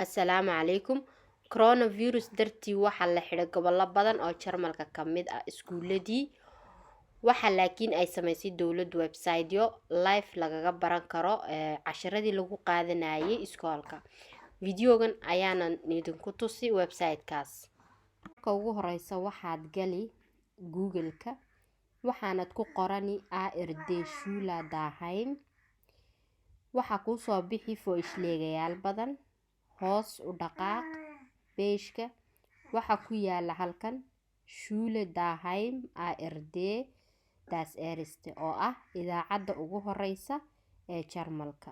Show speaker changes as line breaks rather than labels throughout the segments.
Assalaamu calaykum. Coronavirus dartii waxaa la xidhay gobollo badan oo Jarmalka ka mid ah iskuuladii. Waxa laakiin ay samaysay dowladdu website-yo live lagaga baran karo casharadii lagu qaadanayay iskoolka. Videogan ayaanan idinku tusi website-kaas. Marka ugu horeysa waxaad gali Google-ka, waxaanad ku qorani ARD Schule Daheim. Waxaa kuusoo bixi Vorschläge-yaal badan. Hoos u dhaqaaq page-ka. Waxaa ku yaala halkan Schule Daheim ARD Das Erste, oo ah idaacadda ugu horeysa ee Jarmalka.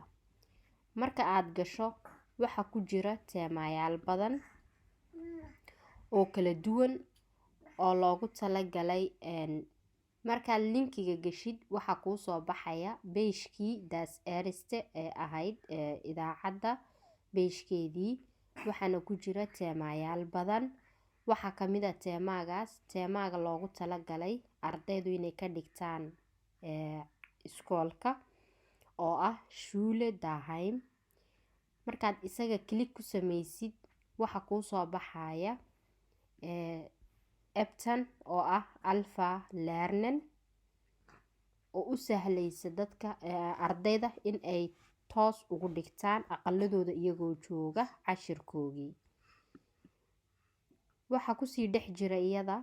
Marka aad gasho, waxaa ku jira Thema-yaal badan oo kala duwan oo loogu talagalay. Markaad linkiga gashid, waxaa kuusoo baxaya page-kii Das Erste ee ahayd idaacadda page-keedii, waxaana ku jira Thema-yaal badan. Waxaa kamid ah Thema-gaas Thema-ga loogu talagalay ardaydu inay ka dhigtaan iskoolka, oo ah Schule Daheim. Markaad isaga click ku sameysid, waxaa kuusoo baxaya app-tan oo ah Alpha Lernen, oo u sahleysa dadka ardayda in ay toos ugu dhigtaan aqaladooda iyagoo jooga cashirkoogii. Waxaa kusii dhex jira iyada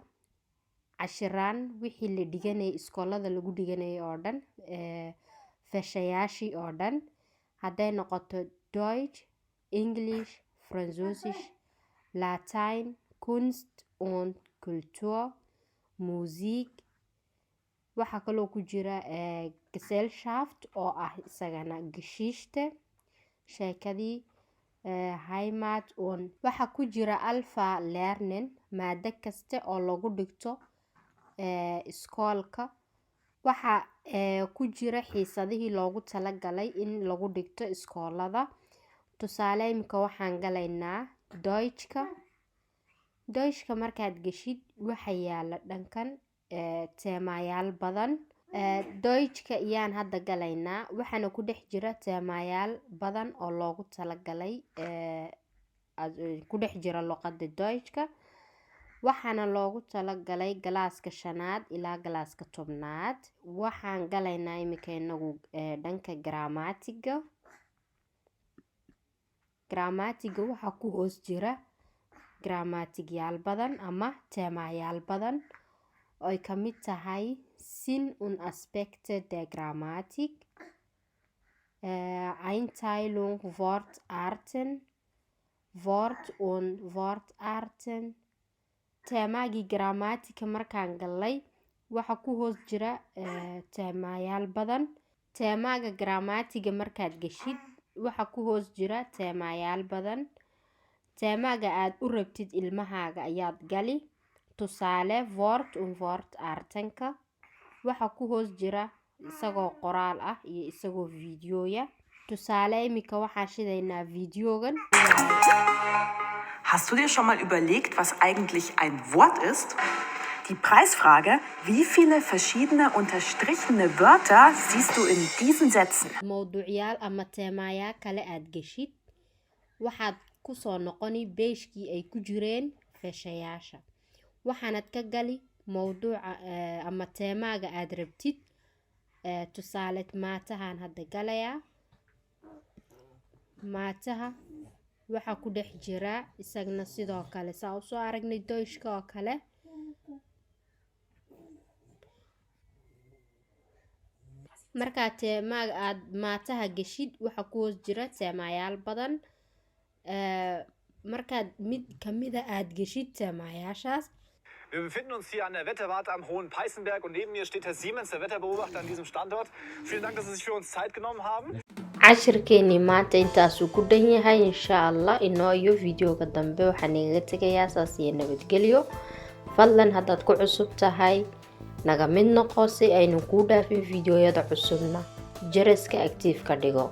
cashiraan wixii la dhiganayay, iskoolada lagu dhiganayay oo dhan, Fächer-yaashii oo dhan, hadday noqoto Deutsch, English, Französisch, Latein, Kunst und Kultur, Musik. Waxaa kaloo ku jira Gesellschaft, oo ah isagana Geschichte, sheekadii Heimat. Und waxaa ku jira Alpha Lernen maado kasta oo lagu dhigto iskoolka. Waxaa ku jira xiisadihii loogu talagalay in lagu dhigto iskoolada. Tusaale, imika waxaan galaynaa Deutsch-ka. Deutsch-ka markaad geshid, waxa yaala dhankan Thema-yaal badan. Deutsch-ka iyaan hadda galaynaa, waxaana ku dhex jira Thema-yaal badan oo loogu talagalay ku dhex jira luqada Deutsch-ka, waxaana loogu talagalay galaaska shanaad ilaa galaaska 10aad. Waxaan galaynaa imika inagu dhanka Grammatik-ga. Grammatik-ga waxaa ku hoos jira Grammatik-yaal badan ama Thema-yaal badan oo ay kamid tahay Sinn und Aspekte der Grammatik, Einteilung, Wortarten, Wort und Wortarten. Thema-gii Grammatik-a markaan galay, waxaa ku hoos jira Thema-yaal badan. Thema-ga Grammatik-ga markaad geshid, waxaa ku hoos jira Thema-yaal badan. Thema-ga aad u rabtid ilmahaaga ayaad gali. Tusaale, Wort und Wortarten-ka waxaa ku hoos jira isagoo qoraal ah iyo isagoo videoya. Tusaale, imika waxaan shidaynaa videogan.
Hast du dir schon mal überlegt, was eigentlich ein Wort ist? Die Preisfrage: Wie viele verschiedene unterstrichene Wörter siehst du in diesen Sätzen?
Mowduucyaal ama Thema-yaal kale aad geshid, waxaad kusoo noqoni page-kii ay ku jireen Fächer-yaasha, waxaanad ka gali mowduuca ama Thema-ga aad rabtid. Tusaale, Mathe-han hadda galayaa. Mathe-ha waxaa ku dhex jira isagna sidoo kale saa usoo aragnay Deutsch-ka oo kale. Markaa Thema-ga aad Mathe-ha geshid, waxaa ku hoos jira Thema-yaal badan. Markaad mid kamida aad geshid Thema-yaashaas.
Wir befinden uns hier an der Wetterwarte am Hohen Peißenberg und neben mir steht Herr Siemens, der Wetterbeobachter an diesem Standort. Vielen Dank, dass Sie sich für uns Zeit genommen haben.
Cashirkeenii maanta intaasuu ku dhan yahay. Insha Allah, inoo iyo videoga dambe. Waxaan igaga tegayaa saas iyo nabadgelyo. Fadlan, haddaad ku cusub tahay, naga mid noqo si aynu kuu dhaafin videoyada cusubna. Jaraska active ka dhigo.